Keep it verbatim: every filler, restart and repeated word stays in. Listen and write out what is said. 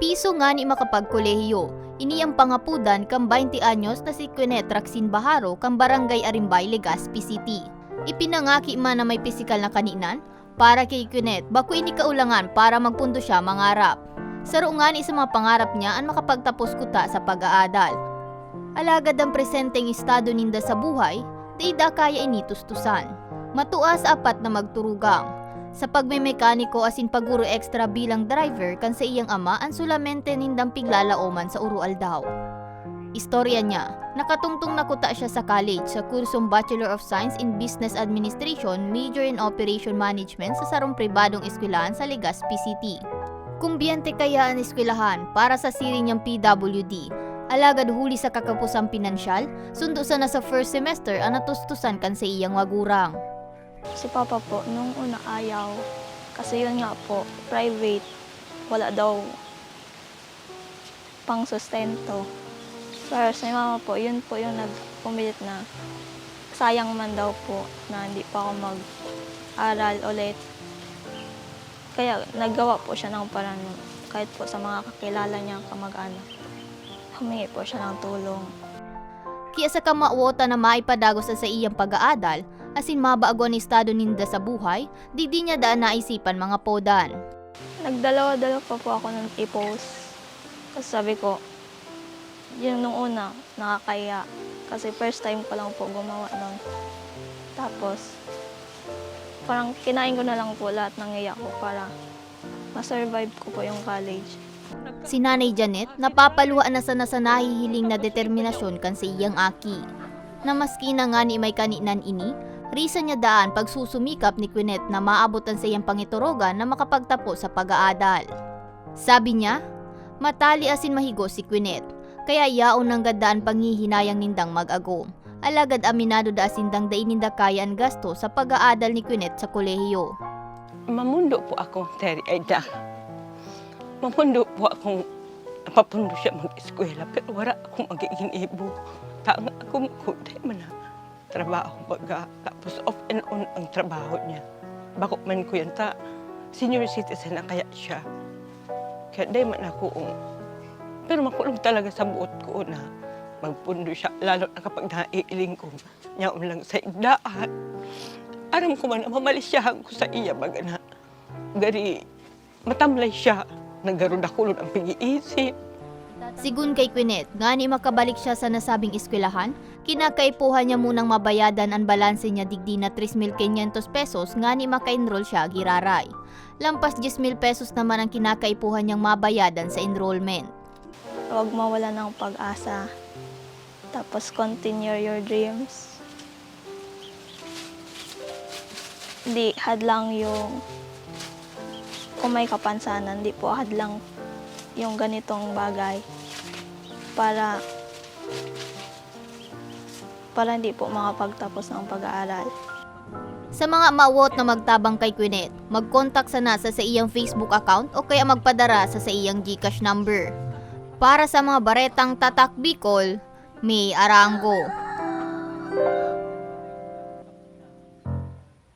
Piso ngani makapagkolehiyo. Ini ang pangapodan kan baynte anyos na si Quinet Raxin Baharo kan Barangay Arimbay, Legazpi City. Ipinangaki man na may pisikal na kaninan, para ki Quinet, bako ini kaulangan para magpundo siya mangarap. Saro ngani sa mga pangarap niya an makapagtapos kuta sa pag-aadal. Alagad an presenteng estado ninda sa buhay, dai da kaya ini tustusan. Matua sa apat na magturugang. Sa pagmemekaniko asin pagguro extra bilang driver kan saiyang ama an solamente nindang piglalaoman sa oro-aldaw. Istorya niya, nakatungtong na kuta siya sa college sa kursong Bachelor of Science in Business Administration, major in Operation Management sa sarong pribadong eskwelahan sa Legazpi City. Kumbyente kaya an eskwelahan para sa siring niyang P W D, alagad huli sa kakapusang pinansyal, sundo sana sa first semester an natustusan kan saiyang magurang. Si Papa po, nung una ayaw. Kasi yun nga po, private. Wala daw pang sustento. Pero si Mama po, yun po yung nagpumilit na sayang man daw po na hindi pa ako mag-aral ulit. Kaya naggawa po siya ng paraan kahit po sa mga kakilala niya, kamag-anak. Humingi po siya ng tulong. Kaya sa kamawotan na maipadagos sa saiyang pag-aadal, asin mabago an estado ninda sa buhay, digdi niya daan naisipan mangapodan. Nagdalawa-dalawa pa po ako nun i-post. Kasi sabi ko, yun nung una, nakakahiya. Kasi first time ko lang po gumawa nun. Tapos, parang kinain ko na lang po lahat ng hiya ko para ma-survive ko po yung college. Si Nanay Janet, napapaluha na sana sa nahihiling na determinasyon kan saiyang aki, na maski na ngani may kaninan ini, risa niya daan pagsusumikap ni Quinet na maabot an saiyang pangiturogan na makapagtapos sa pag-aadal. Sabi niya, matali asin mahigo si Quinet, kaya yaon nanggad daan panghihinayang nindang mag-agom. Alagad aminado da asindang dai ninda kaya an gasto sa pag-aadal ni Quinet sa kolehiyo. Mamundo po akong Terry Aida. Mamundo po akong mapapundo siya mag-eskwela, pero wala akong magiging ibo. Tanga ako, kundi man na trabaho baga. Tapos off and on ang trabaho niya. Bako man ko yan ta, senior citizen na kaya siya. Kaya dahil man ako, pero makulog talaga sa buot ko na magpundo siya, lalo na kapag naiiling ko. Yaon lang sa igdaan. Aram ko man na mamalisyahan ko sa iya, baga na gari matamlay siya, naggarudakulon ang pag-iisip. Sigun kay Quinet, ngani makabalik siya sa nasabing eskwelahan, kinakaipuhan niya munang mabayadan an balanse niya digdi na tres mil quinientos pesos ngani maka-enroll siya giraray. Lampas dies mil pesos naman ang kinakaipuhan niyang mabayadan sa enrollment. Huwag mawala ng pag-asa. Tapos continue your dreams. Di hadlang yung kung may kapansanan, di po hadlang yung ganitong bagay para para hindi po makapagtapos ng pag-aaral. Sa mga mawot na magtabang kay Quinet, mag-contact sana sa saiyang Facebook account o kaya magpadara sa saiyang GCash number. Para sa mga baretang Tatak Bicol, May Arango.